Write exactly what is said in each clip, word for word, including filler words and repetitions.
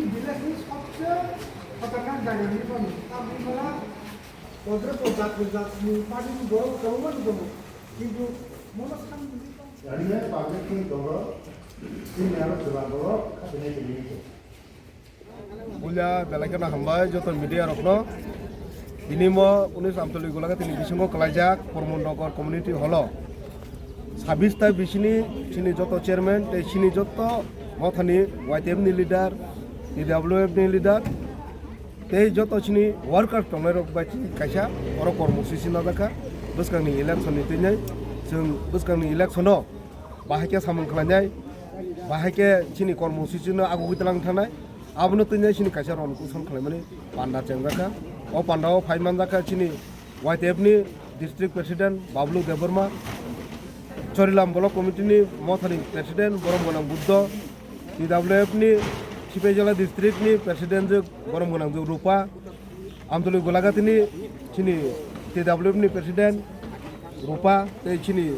Village ni sobse khatarnak jaga ni bani. Tamni mala podre pod jat jat ni party ni borok kwbangma ni tongo. Kintu mono san Rani public ni tongo. Chini aro chwla borok khatinai tini. Bulia belai kheno hambai joto media rokno. Tini mo unis Amtoli Golagati ni bisingo kwlaijak Pramod Nagar Community Hall o sabis ta bisini chini joto chairman tei chini joto mothani Y T F ni leader, T W F ni leader tei joto chini worker tongnai rok bai chini kaisa oro kormo sisi najakha bwskangni election ni twinai. Chwng bwskangni election o bahai khe samung khlainai, bahai khe chini kormo sisi no agugwi tlang thanai. Abono twi nai chini kaisa ron kuson khlaimani panda chengjakha. O panda o phai manjakha chini Y T F ni district president Bablu Debbarma, Chorilam block committee ni mothani president Borom Gwnang Buddho, T W F ni Sipaijola district ni president je Borom Gwnang je Rupa, Amtoli Golagati ni chini T W F ni president Rupa tei chini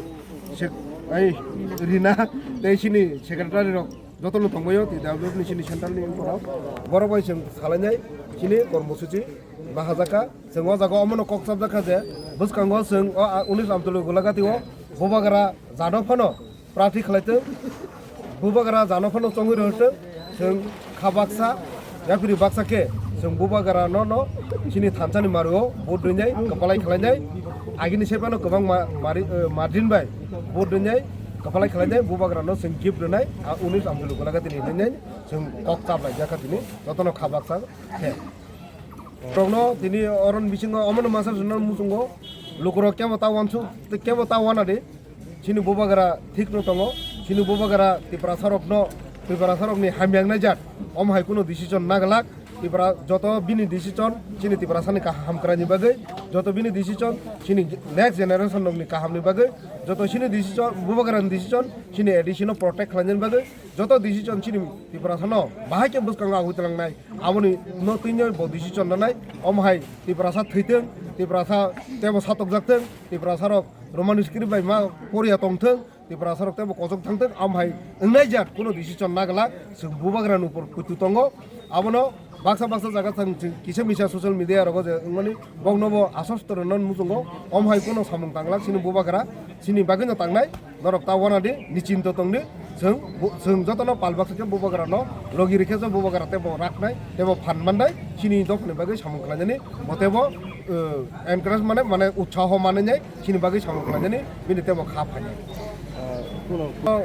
sek-, ai, Rina tei chini secretary rok jotono tongbaio, T W F ni chini central ni borok. Borok bai chwng salainai chini kormo suchi bahajaka. Chwng o jaga omono kok chapjakha je bwskango chwng o, a, unis Amtoli Golagati o Bubagra jado phano prarthi khlaitwng, Bubagra jano phano chongwi rohortwng. Chwng kha baksa, yapri baksa khe chwng Bubagra no, no chini thansa ni mario vote rwnai, kwpalai khlainai. Agini sai phano kwbang ma-, mari, eh, margin bai vote rwnai, kwpalai khlainai, Bubagra no chwng gift rwnai, a unis Amtoli Golagati ni rwnai, chwng kok chaplai jakha tini, jotono kha baksa khe. Tokno tini oron bisingo omono masa swnam muchungo, lukurok kebo ta wansuk, kebo ta wanadi. Chini Bubagra thik no tongo, chini Bubagra Tiprasa rokno, Tiprasa rokni hamyang nai jat, om hai kuno decision naglak. Tipra joto bini decision chini Tiprasa ni kaham kwraini bagwi, joto bini decision chini next generation rokni kahamni bagwi, joto chini decision, Bubagra ni decision chini A D C no protect khlainani bagwi, joto decision chini Tiprasa no bahai khe bwskango agwi tlangnai, aboni no twino bo decision nanai, om hai Tiprasa thwitwng, Tiprasa tebo satokjaktwng, Tiprasa rok Roman script bai ma poriya tongthwng, Tiprasa rok tebo kochok thangthwng, am hai wngnai jat kuno decision naglak, chwng Bubagra ni upor kutu tongo. Abono baksa baksa jaga thang chwng kisa misa social media rogo je wngmani bokno bo aswaswt rwna muchungo, om hai kuno samung tanglak chini Bubagra, chini bagwi no tangnai, norok ta wanadi, nichinto tongdi, chwng bu-, chwng jotono pal baksa khe Bubagra no logi rikhe je Bubagra tebo raknai, tebo phan mannai, chini dophani bagwi samung khlainani, bo tebo, eh, encourage mane, mane utsaho manwi nai, chini bagwi samung khlainani, bini tebo kha phainai. Ah, kuno.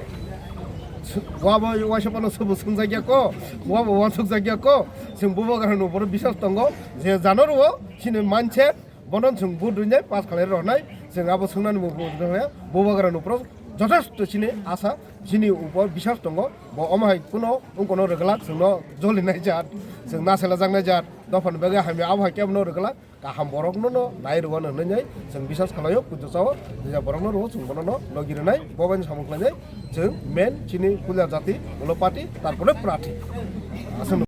Wabo waisa phano sobo swngjak ya ko, wabo wansuk jak ya ko, chwng Bubagra ni upor biswas tongo, je jano rwo, chini manse, bono chwng vote rwnai, pass khlai rwnai, chwng abo swngnani bo vote rwnai, Bubagra ni upor jothesto chini asa, chini upor biswas tongo, bo omo hai kuno wngkono rwglak, chwngno jolinai jat, chwng nasela jaknai jat, dophani bagwi hamya abo hai kebono rwglak. Kaham borokno no nai rwano hwnwi nai chwng biswas khlaio, pujo chao, jesa borokno rwo chwng bono no logi rwnai, bo bai samung khlainai chwng main chini puila jati, ulo party, tarpore prarthi. Aswk.